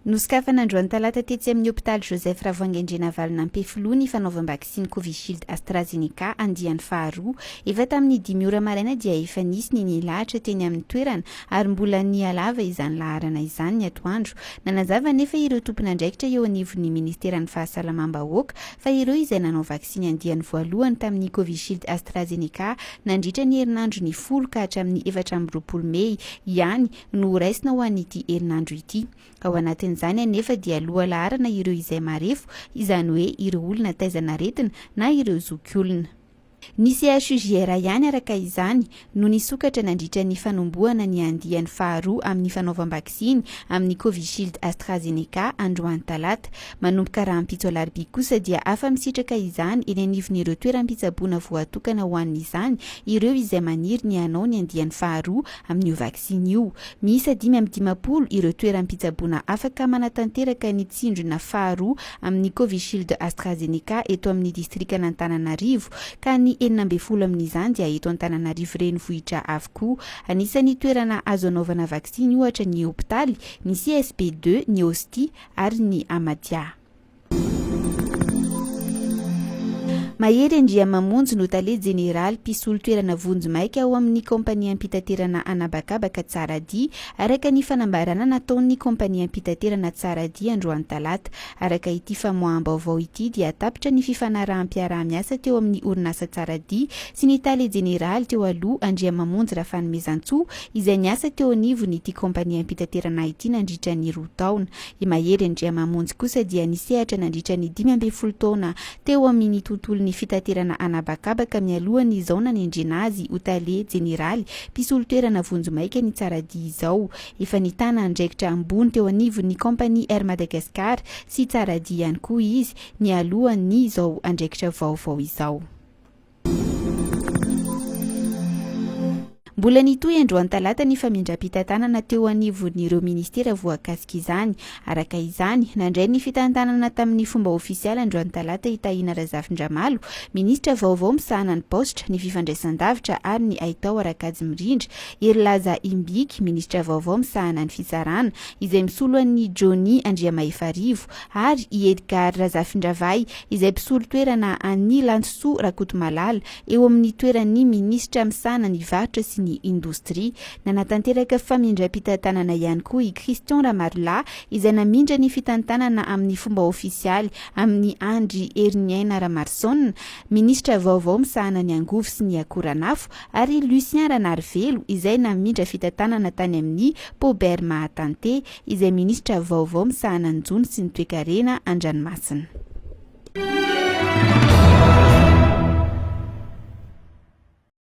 Nosokafana androany talata tetsy amin'ny hopitaly Joseph Ravoahangy Andrianavalona Ampefiloha ny fanaovam-baksiny Covishield AstraZeneca andiany faharoa. Efa tamin'ny dimy ora maraina dia efa nisy ny nilahatra teny amin'ny toerana ary mbola nihalava izany laharana izany ny atoandro. Nanazava anefa ireo tompon'andraikitra eo anivon'ny ministeran'ny fahasalamam-bahoaka fa ireo izay nanao vaksiny andiany voalohany tamin'ny Covishield AstraZeneca nandritra ny herinandron'ny folo ka hatramin'ny 24 mey ihany no horaisina ho an'ity herinandro ity. Ao anatin'izany anefa dia lohalaharana ireo izay marefo, izany hoe ireo olona taizan'aretina na ireo zokiolona. Ny CHUJR ihany araka izany no nisokatra nandritra ny fanombohana ny andiany faharoa amin'ny fanaovam-baksiny amin'ny Covishield AstraZeneca androany talata. Manomboka rahampitso alarobia kosa dia afa-misitraka izany eny anivon'ireo toeram-pitsaboana voatokana ho an'izany ireo izay maniry ny hanao ny andiany faharoa amin'io vaksiny io. Miisa 55 ireo toeram-pitsaboana afaka manatanteraka ny tsindrona faharoa amin'ny Covishield AstraZeneca eto amin'ny distrikan'Antananarivo, ka ny 16 amin'izany dia eto Antananarivo renivohitra avokoa. Anisan'ny toerana azo anaovana vaksiny ohatra ny hopitaly, ny CSB ii, ny Ostie ary ny Amadia. Mahery Andriamamonjy no tale jeneraly mpisolo toerana vonjimaika ao amin'ny kaompaniam-pitaterana an'habakabaka Tsaradia, araka ny fanambarana nataon'ny kaompaniam-pitaterana Tsaradia androany talata. Araka ity famoaham-baovao ity dia tapitra ny fifanaraham-piaraha-miasa teo amin'ny orinasa Tsaradia sy ny tale jeneraly teo aloha Andriamamonjy Rafanomezantsoa izay niasa teo anivon'ity kaompaniam-pitaterana ity nandritra ny roa taona. I Mahery Andriamamonjy kosa dia nisehatra nandritra ny 15 taona teo amin' ny tontolon'ny fitaterana an'habakabaka mialohan' izao nanendrena azy ho tale jeneraly mpisolo toerana vonjimaika ny Tsaradia izao. Efa nitana andraikitra ambony teo anivon'ny kaompania Air Madagascar sy Tsaradia ihany koa izy nialohan' izao andraikitra vaovao izao. Mbola nitohy androany talata ny famindram-pitantanana teo anivon'ireo minisitera voakasik'izany. Araka izany, nandray ny fitantanana tamin'ny fomba ofisialy androany talata i Tahina Razafindramalo, minisitra vaovao misahana ny paositra, ny fifandraisan-davitra ary ny haitao ara-kajy mirindra, Herilaza Imbiky, minisitra vaovao misahana ny fitsarana, izay misolo an'i Johnny Andriamahefarivo, ary i Edgard Razafindravahy, izay mpisolo toerana an'i Lantosoa Rakotomalala eo amin'ny toeran'ny minisitra misahana ny varotra sy ny indostria. Nanatanteraka famindram-pitantanana ihany koa i Christian Ramarolahy izay namindra ny fitantanana amin'ny fomba ofisialy amin'i Andry Heriniaina Ramarson, minisitra vaovao misahana ny angovo sy ny akoranafo, ary Lucien Ranarivelo izay namindra fitantanana tany amin'ny Paubert Mahatante izay minisitra vaovao misahana ny jono sy ny toekarena an-dranomasina.